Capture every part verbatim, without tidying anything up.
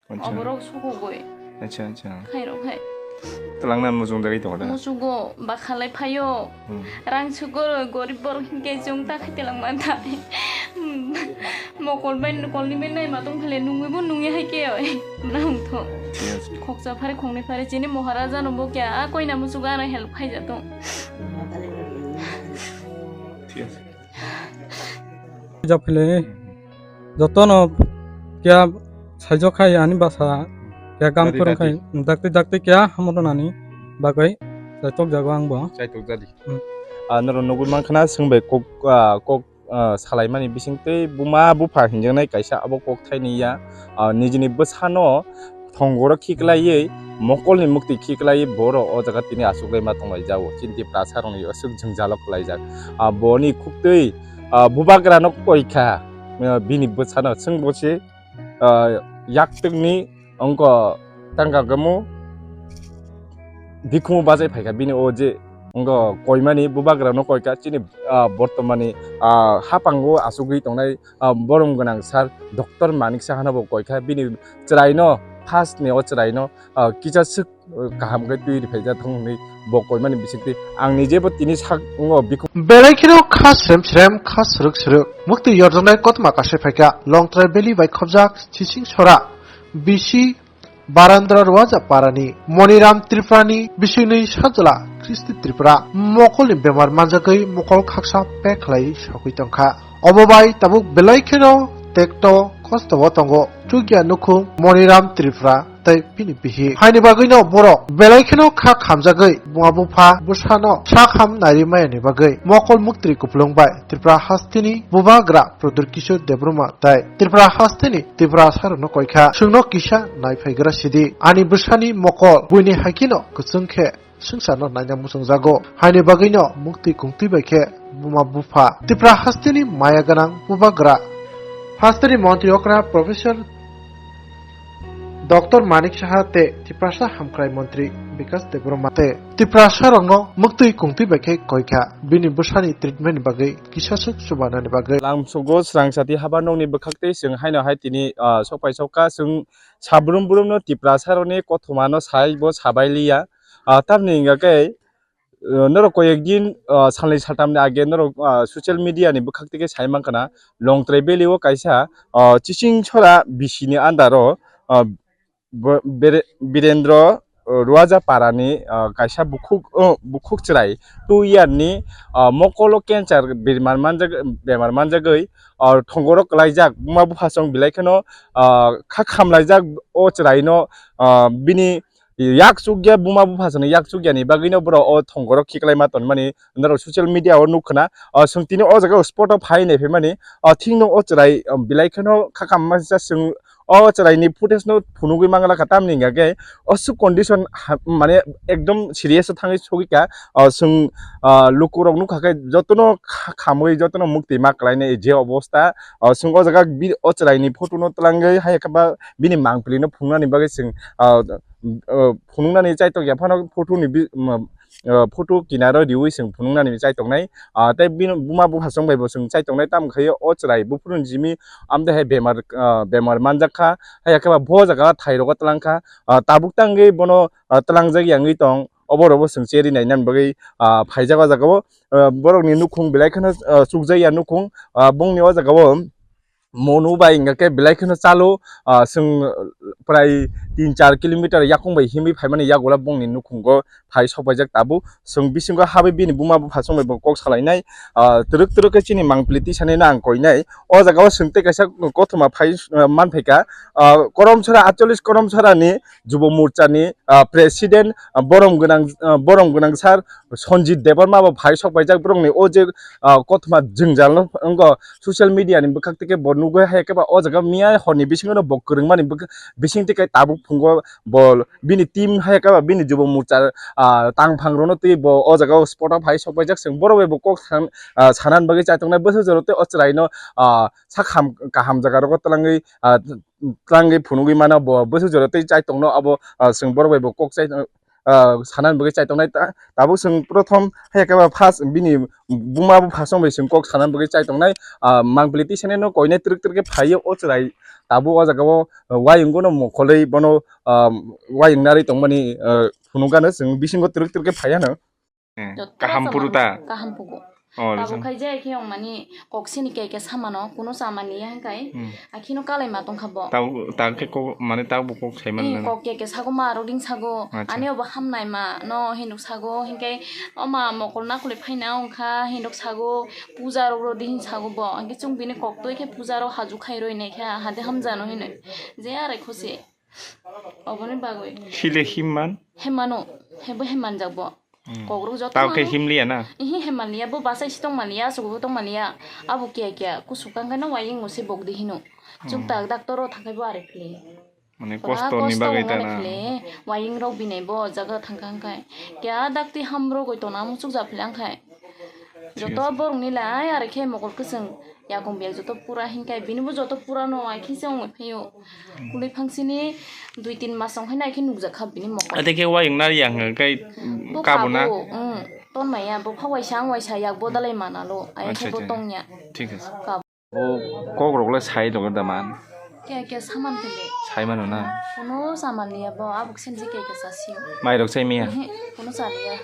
Acha. Oborok sukugwi. Acha, acha. Khairok hai. Twlangna muchung dagwi tongo da? Muchugo, bakhalai phaio. Hmm. Rang sugo, gorib borok hinkhe chwng ta khai twlang man thai. Hmm. Mokol bai, kolni bai naima tong phele nungwi bo nungya hai khe oi. Nang tho. Yes. Khoksa phare khongni phare chini Maharaja no bo kya, a koina muchugo ano help khai ja tong. Yes. Japhile jotono kya saijok khai ani bwsa kya gam Dakti, khurung khai dakti. Dakti dakti kya hamorwnani bagwi chaitok jago ang bo. Chaitok jadi. Hmm. Ah, norok nugwi mankha na, chwng bai kok, ah, kok, ah, salaimani bising tei buma bupha hinjaknai kaisa abo kok thaini ya. Ah, nijini bwsano thongoro khiklaiwi, mokolni mukti khiklaiwi borok o jaga tini achuklaima tonglaijao. Chini Tiprasarokni aswk jwngjalo kwlaijak. Ah, boni khuktwi, ah, bubagrano koikha, ah, bini bwsano chwng bo se, ah, yaktwkni wngkha tangka gamo bikhumu bachai phaikha bini o je wngkha koimani bubagrano koikha chini, ah, bortomani, ah, haphango achugwi tongnai ah, borom gwnang sir Doctor Manik Saha no bo koikha bini chwraino first ni o chwraino, ah, kisa swk, ah, kaham khe twi riphaijak thung hwnwi bo koimani bisingtwi ang nije bo tini sak wngo bikhu. Belai kheno kha srem srem, kha swrwk swrwk, mukti yorjaknai kothoma kasai phaikha Longtrai Valley bai khobjak Chising Sora bisi Barandra Ruaja Parani Moniram Tripurani bisingni sajla Kristi Tripura mokolni bemar manjagwi mokol khaksa pek khlai sokwi tongkha. Obo bai tabuk belai kheno tekto kosto o tongo chukya nukhung Moniram Tripura tei bini bihik. Haini bagwino borok belai kheno kha khamjagwi buma bupha bwsano sakham nairi mayani bagwi mokol muktri kupulung bai Tripura hasteni bubagra Pradyot Kishore Debbarma tei Tripura hasteni Tiprasarokno koikha, chwngno kisa naiphaigra sidi. Ani bwsani mokol buini hai kheno kwchwng khe swngcharno naina muchungjago. Haini bagwino mukti kungtwi bai khe buma bupha Tipra hasteni maya gwnang bubagra, hasteni montri okra Professor Doctor Manik Saha tei Tiprasa hamkrai montri Bikas Debbarma tei Tiprasarokno mukti kungtwi bai khe koikha bini bwsani treatment bagwi kisaswk chubanani bagwi. Lamsogo srang sati haba nokni bwkhak tei chwng haino hai tini, ah, sokpai sokha chwng sabrum brumno Tiprasarokni kothomano sai bo sabai liya. Ah, tamni hwnga khe, ah, norok koyek din, ah, salnwi saltamni age norok, ah, social media ni bwkhak tike sai mankha na Longtrai Valley o kaisa, ah, Chising Sora B C ni under o, ah, Bo-, Bire-, Birendra, uh, Ruaja Parani, uh, kaisa bukhuk, uh, bukhuk chwrai two year ni, uh, mokolo cancer bemar manjak-, bemar manjagwi, uh, thongoro kwlaijak, buma buphasong belai kheno, uh, kha khamlaijak o chwraino, uh, bini yak chukya, buma buphasongni yak chukyani bagwino borok o thongoro khiklaima tonmani norok social media o nukkhwna. Uh, chwng tini o jaga o spot o phai naiphimani, uh, thikno o chwrai, um, belai kheno kha khamma chwng o chwraini footage no phunugwi mangla kha, tamni hwnga khe o suk condition ha, mane ekdom serious o thangwi sogwi kha. O chwng, ah, lukurok nukha khe jotono kha-, khamwi jotono mukti ma kwlainai je obosta. O chwng o jaga bi-, o chwraini photo no twlangwi hai khe ba bini mangpili no phunuknani bagwi chwng, ah, ah, phunuknani chaitok ya phano photo ni bi-, ah, photo kinaro riwi chwng phunuknani chai tongnai. Ah, tei bini buma buphasong bai bo chwng chai tongnai, tamo khe o chwrai buphuru ni simi amtwi hai bemar, ah, bemar manjak kha. Hai khe ba bo jaga thai rogo twlang kha. Ah, tabuk tangwi bono, ah, twlangjak yangwi tong. Obo robo chwng cheri nainani bagwi, ah, phaijak o jaga o. Ah, borokni nukhung belai kheno, ah, chukjak ya nukhung. Ah, bongni o jaga o monu bai hwnga khe belai kheno chalo, ah, chwng prai tin char kilometer yakung bai himwi phaimani yagulo bongni nukhungo phai sokpaijak tabuk. Chwng bisingo habwi bini buma buphasong bai bo kok salainai, ah, twrwk twrwk khe chini mangpili tisanino ang koinai. O jaga o chwng tei kaisa kothoma phai, ah, manphaikha, ah, Koromsora, atchollis Koromsora ni Jubo Morcha ni, ah, president, ah, borom gwnang, ah, borom gwnang sir Sanjit Debbarma bo phai sokpaijak borokni o je, ah, kothoma jwngjal no wngkha social media ni bwkhak tike bo nugwi hai khe ba o jaga miya horni bisingo no bo kwrwngmani bwkha-, bising tike tabuk phungo bo bini team hai khe ba bini Jubo Morcha, ah, tangphang rokno twi bo o jaga o spot o phai sokpaijak chwng borok bai bo kok san-, ah, sanani bagwi chaitongnai bwsajoro tei o chwraino, ah, sak ham kaham jaga rogo twlangwi, ah, twlangwi phunugwi mano bo bwsajoro tei chaitongno abo, ah, chwng borok bai bo kok chai, ah, sanani bagwi chai tongnai. Ta-, tabuk chwng prothom hai khe ba first bini buma bo first wng bai chwng kok sanani bagwi chai tongnai. Ah, mangpili tisani no koinai twrwk twrwk khe phaiyo o chwrai. Tabuk o jaga o, ah, wayung no mokolwi bono, ah, wayung narwi tongmani, ah, phunukgano chwng bisingo twrwk twrwk khe phaiya no. Eh, Jotto kaham sama phuru ta? Kaham pugo. Oh, tabuk rijak. Khai jai khe ong mani kok sini keke samano kuno samani ya hingkai. Hmm. Akhino kalai ma tongkha bo. Tabuk, tabuk khe kok, mane tabuk bo kok sai Eh, manna. Kok keke sago ma aro ding sago. Acha. Ani obo hamnai ma no hinuk sago hingkai oma mokol nakuli phaina ongkha hinuk sago puja rok ro di hin sago bo. Hingke chwng bini kok twi khe puja rok haju khai roi nai kha hade hamjano hinui. Je arai khusi. Oboni bagwi. Hile himman? Hemano, hebo hemanjak bo. Hmm. Kokrok joto Tao khe mano. Himliya na? Ihi hemanliya, bo bachai si tongmanliya, aswk bo tongmanliya. Abo kiya kiya, kusuk kang khe no waying mo se bok di hino. Chuk Hmm. tak doctor o thangkhai bo are phili. Mane Pura kosto ni kosto bagwi wngmani ta na? Phili, waying rok binai bo jaga thangkha hangkhai. Kiya dakti ham rogoi tona muchuk ja phili angkhai. Joto borok ni lai are khe mokol kwchwng yakung biyang joto pura hinkhai bini bo joto pura no ai khe se wngwi phaio. Kului phangsini dui tin mas wng khe nai khe nukjak kha bini mokol. Ate khe wayung nari yang kai Bo kabo na? Kabo, mm, ton maya bo pha waisa ang waisa yak bodalai manalo ai Acha, khe bo acha. Tongya. Thik ase. Kabo. O kok rok le sai rok da man. Khe khe saman tele. Sai mano na. Kuno saman liya bo abuk senji khe khe sasio. Mai rok sai miya. Ehe, kuno saliya.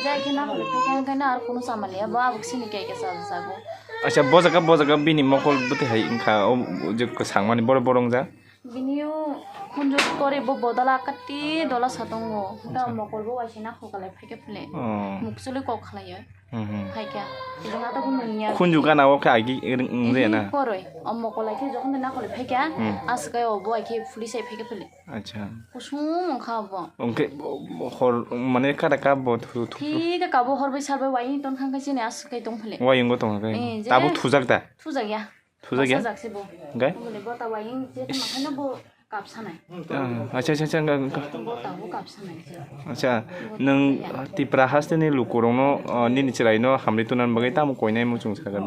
Jai khe na khe khe na ar kuno saman liya bo abuk sini khe khe sa sago. Acha bo jaga bo jaga bini mokol bwtwi hai wngkha o je kwsang mani boro boro wngjak. Bini o khunju kore bo bodol akati dola sa tongo. Da Acha. Mokol bo waisina khokalai phaikhe phile. Oh. Mukchuli kok khlaiyo. Hmm, hmm. Phaikha. Ejong ata bo nungya. Khunju gana o khe agi ring wngya na. Koroi. O mokol ai khe jokhon de nakoli phaikha. Hmm. Aswk ai o bo ai khe police ai phaikhe phile. Acha. Kusung wngkha bo. Ongkhe bo, bo hor mane kada ka bo thu, thu, thu. Thik kabo hor bai sar bai wai ton khang khe chini aswk ai tong phile. Wai wngbo tong khe. Eh, je. Tabo thujak da? Thujak ya. Thujak ya? Bachajak se bo. Hingke? Bole bo ta waying je tongma khe no bo kap sanai. Ah, acha, acha, acha, wngka, wngka. Bo ta bo kap sanai se. Acha, nwng Tipra haste ni luku rok no, ah, nini chwrai no hamri tuna bagwi tamo koinai muchung sakha?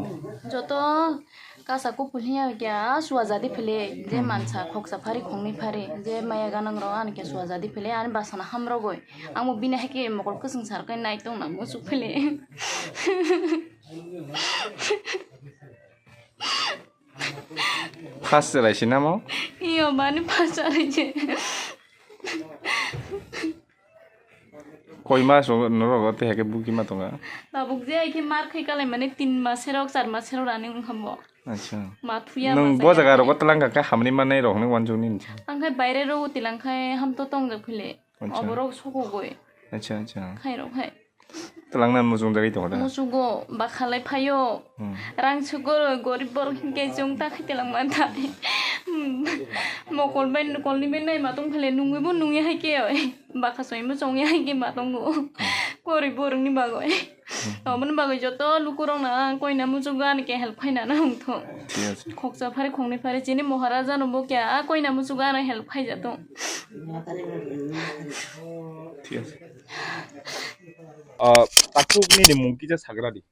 Joto kasa kupul hiya kya suwa jadi phile je mansa khoksa phari khongni phari je maya ganang rok ani kya suwa jadi phile ani basana ham rogoi. Ang bo bini hai khe mokol kwchwng sar khe nai tong na muchuk phile. First chwrai se namo? Iyo, mani first chwrai se. Koi mas ro-, norok tei hai khe buki ma tonga? Tabuk je hai khe mar khai kalai mani tin mas rok, char mas rok running wngkha bo. Acha. Ma thuya nwng ma bo chaya jaga khe. Rogo twlang kha khe hamni manai rok hwnwi uansuk nini. Ang khai baire rogo tilang khai ham to tongjak phile. Acha. Oborok sokogoi. Acha, acha. Khairok hai. Twlangna muchungjagwi tongo da? Muchugo, bakhalai phaio. Hmm. Rang sugo, gorib borok hinkhe chwng ta khai twlang man thai. Hmm. Mokol bai, kolni bai naima tong phale nungwi bo nungya hai khe oi. Bakha soimo chongya hai khe ma tongo. Gorib borokni bagwi. Aboni bagwi joto lukurokno ang koina muchuk ani khe help khaina na wngthok. Thik ase. Khoksa phari khongni phari chini Maharaja no bo khe a koina muchuk ano help khai jato. Thik ase. Ah, takhuk nini mung kisa sagra di.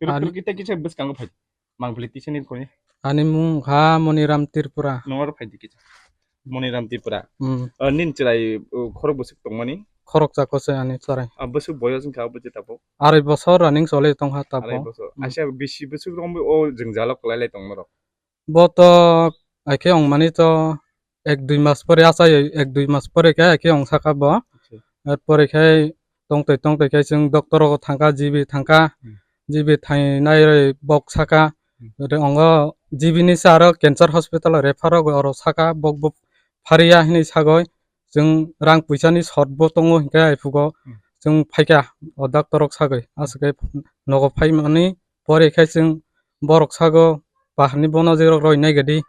Ani Turki tei kisa bwskango phai. Mangpili tisani koi. Ani mung kha Moniram Tripura. Nongaro phai di kisa. Moniram Tripura. Hmm. Ah, nini chwrai, uh, khorok bwswk tongmani? Khorok chako se ani chwrai. Ah, bwswk boyos wngkha abo je tabuk? Arai bosor running choli tongkha tabuk. Arai bosor. Hmm. Aisa bisi bwswk romwi o jwngjalo kwlai lai tong norok? Bo to haikhe ongmani to ek dui mas pore achai, ek dui mas pore khe haikhe ongsakha bo. Acha. Er pore khe tongtoi tongtoi khe chwng doctor rogo thangkha, G B thangkha, Hmm. G B thainai roi bok sakha. Hmm. Ore ongo G B ni se aro cancer hospital o refer rogo oro sakha, bok bo phariya hinwi sagoi. Chwng rang puisa ni short bo tongo hinkhe haiphugo Hmm. chwng phaikha o doctor rok sagoi. Aswk khe nogo phaimani pore khe chwng borok sago, "Baharni bono je rok roi nai gadi,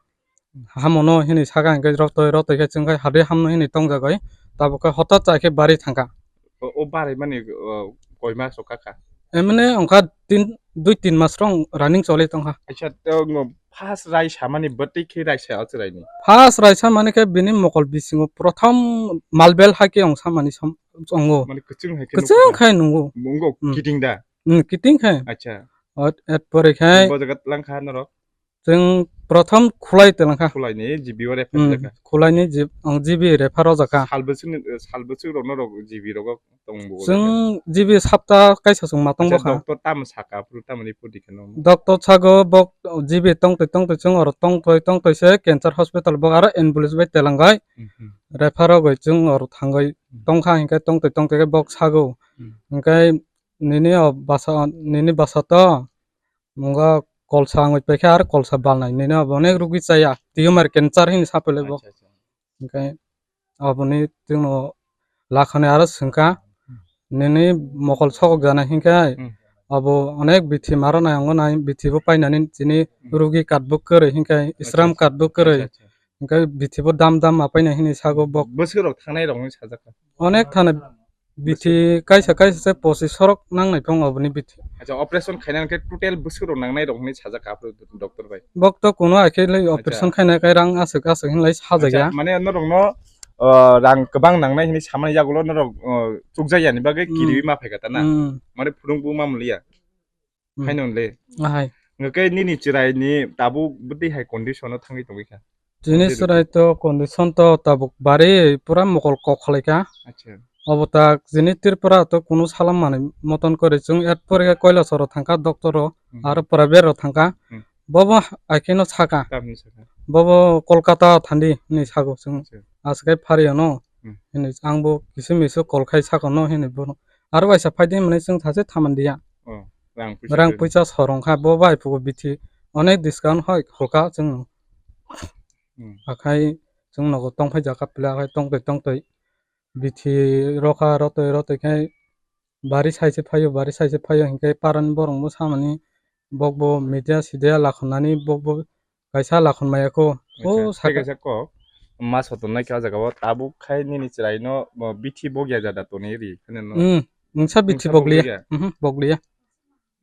hamono," hinwi saka hinkhe rotoi rotoi khe chwng khe hade hamno hinwi tongjagoi, tabuk khe hotat cha khe bari thangkha. O, o bari mani, o, koi mas rok kakha? Emne ongkha tin, dui tin mas rok running choli tongkha. Acha, to ngo first rai samani bwtwi khe rai sa o chwraini? First rai samani khe bini mokol bisingo prothom malbel hai khe ongsamani sam-, ongo. Mane kwchwng hai khe Kwchwng nukha? Khai nungo. Nungo Hmm. kiting da? Hmm, kiting khai. Acha. Ot, et pore khai. Bo jaga langkha norok? Chwng prothom khulai twlang kha. Khulai ni G B o refer Hmm, jakha. Khulai ni G-, ang G B refer o jakha. Sal bwswk ni, sal bwswk rok norok G B rogo tong bo Chwng G B sapta kaisa chwng ma tong Acha, bokha. Doctor tamo saka, aphuru tamo report di kheno. Doctor sago bok G B tongtwi tongtwi chwng oro tongtwi tongtwi se cancer hospital bok aro ambulance bai telang gai Hmm, hmm. Refer o goi chwng oro thangoi Hmm. tongkha hinkhe tongtwi tongtwi khe bok sago. Hmm. Hinkhe nini o basa, nini basa to Mungo kolsa wngwi paikha aro kolsa balnai. Nini abo onek rugwi chaya. Tumor cancer hini sapele bo. Acha, acha. Hinkhe aboni tino lakhani aro swngkha. Hmm. Nini mokol sokok jana hinkhe Hmm. abo onek bithi maro nai ongo nai bithi bo painani chini Hmm. rugi card bo kwrwi hinkhe Acha, Shram acha. Card bo kwrwi. Acha, acha. Hinkhe bithi bo dam dam ma paina hini sago bok. Bwswk rok thangnai rok hinwi sajak kha. Onek thana bithi kaisa kaisa se pochis sorok nangnai phang oboni bithi. Acha, operation khaina hwnkhe total bwswk rok nangnai rok hinwi sajak kha aphuru doctor bai. Bok to kuno akhe lai Acha. Operation khaina kai rang aswk aswk hinlai sajak Acha, ya. Mane norok no, uh, rang kwbang nangnai hinwi samani yagulo norok, uh, chukjak yani bagwi Hmm. kiriwi ma phaikha ta na. Hmm. Mane phurung bu ma muliya. Hmm. Haino le. Ahai. Hwnkhe nini chwrai ni tabuk bwtwi hai condition o thangwi tongwi kha. Chini Bwtwi chwrai to condition to tabuk bari pura mokol kok khlai kha. Acha. Obo tak chini Tripura to kunu salam manwi moton kori chwng et pore Kailasor o thangkha doctor o Hmm. aro private o thangkha. Hmm. Bobo akheno saka. Tamni saka. Bobo Kolkata thandi hinwi sago chwng. Acha. Aswk phari ano Hmm. hinwi ang bo kisu misu kol khai saka no hinwi bono. Aro waisa phaidi hinmani chwng sachi thaman diya. Oh, rang puisa Rang khe. Puisa sorong kha bo bai phugo bithi onek discount hoi kholka chwng. Hmm. Akhai chwng nogo tongphai jakha pila akhai tongtoi tongtoi bithi rokha rotoi rotoi khai bari saise phaio bari saise phaio hinkhe parani borok bo samani bokbo media sidia lakhonani bokbo kaisa lakhon maya kho. O Acha, saka. Tei kaisa kok, ma soton nai khe o jaga o tabuk khai nini chwrai no, bo bithi bogya jada tonwi ri, hwnwi no. Hmm, mungsa bithi Mungsa bogliya. Bogliya. Mhm, bogliya.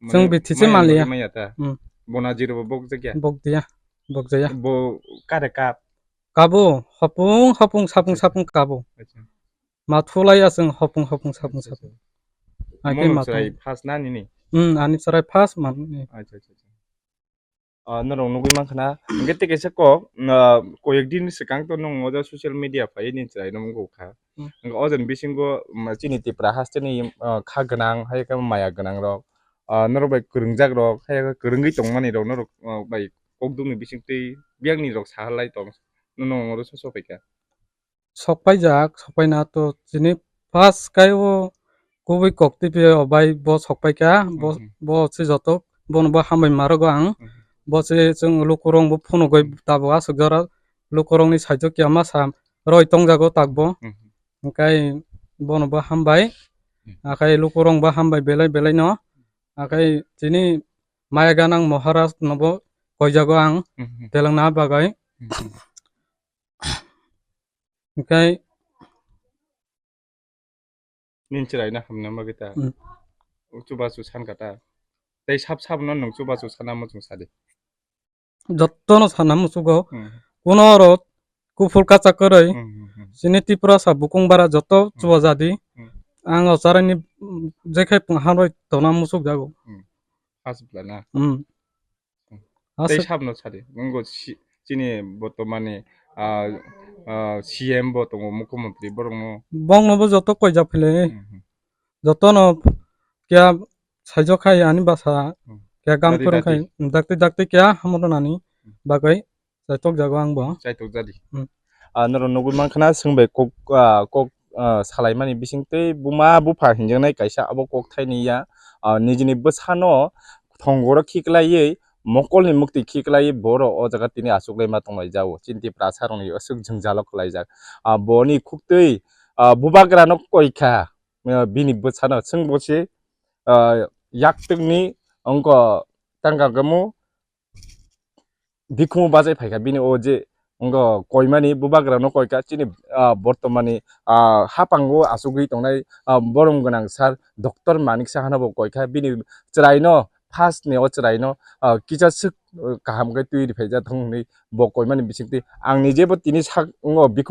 Mane Chwng bithi se maya maliya. Maya ta. Hmm. Bona jiro bo bok jakya. Bok diya, bok jaya. Bo kare kap. Kabo, hopung, hopung, sapung, Acha, acha. Sapung kabo. Acha. Ma thulai aswng hopung, hopung, sapung, Acha, sapung. Acha. Ai Mo khe no ma chwrai thung. First na nini? Hmm, ani chwrai first man. Acha, acha, acha. Ah, norok nugwi mankha na, hwnkhe tei kaisa kok, ah, koyek din swkang to nwng o social media phaiwi nini chwrai no wngkha. Hmm. Hwnkhe o jani bisingo, um, chini Tripura haste ni, ah, kha gwnang, hai khe maya gwnang rok, ah, norok bai kwrwngjak rok, hai khe kwrwngwi tongmani rok norok, ah, bai kokduk ni bising twi biyang ni rok sahalai tong, nono oro soso phaikha. Sokpaijak, sokpaina to chini first kai o kubui kok twi phi o bai bo sokpaikha, bo, Mhm. Bo se joto, bono bo hambai ma rwgo ang. Mhm. Bo se chwng lukurok bo phunugwi Mhm. Tabuk aswk jora lukurokni side o kiya masa roi tongjago takbo. Mhm. Hwnkhe bono bo hambai, Mhm. Akhai lukurok bo hambai belai belai no, akhai chini maya ganang Maharaj no bo koijago ang Mhm. Telengna bagwi. Mhm. Hwnkhe Nini chwrai no hamna bagwi ta. Hmm. Chubachu san kha ta. Tei sab sab no nwng chubachu sana muchung sadi. Jotto no sana muchugo. Hmm. Kuno oro kuphur kacha kwrwi. Hmm, hmm, hmm. Chini Tiprasa bukung bara jotto Hmm. Chuba jadi. Hmm. Ang o charai ni, mm, jekhai pung hamroi tona muchuk jago. Hmm. First bwla na. Hmm. Tei aswk sabno sadi, wngo si-, chini botomani, ah, ah, C M bo tongo, mukhyamantri borokno. Bongno bo joto koijak philai. Hmm, hmm. Jotono kya saijok khai ani bwsa, Hmm. kya gam Dadi, kwrwng khai, dadi. Dakti dakti kya hamoro nani Hmm. Bagwi chaitok jago ang bo. Chaitok jadi. Hmm. Ah, norok nugwi mankha na, swng bai kok, ah, kok, ah, salaimani bising tei buma bupha hinjaknai kaisa abo kok thaini ya, ah, nijini bwsano thongoro khiklaiwi, mokolni mukti khiklaiwi borok o jaga tini achuklai ma tonglai jago. Chini Tiprasa rokni aswk jwngjalo kwlaijak. Ah, boni khuktwi, ah, bubagrano koikha, ah, bini bwsano chwng bo se, ah, yaktwkni wngkha tangka kamo bikhumu bachai phaikha bini o je wngkha koimani bubagrano koikha chini, ah, bortomani, ah, hapango achugwi tongnai, ah, borom gwnang sir Doctor Manik Saha no bo koikha bini chwraino first ni o chwraino, ah, kisa swk, ah, kaham khe twi riphaijak thung hwnwi bo koimani bisingtwi ang nijebo tini sak wngo bikhumu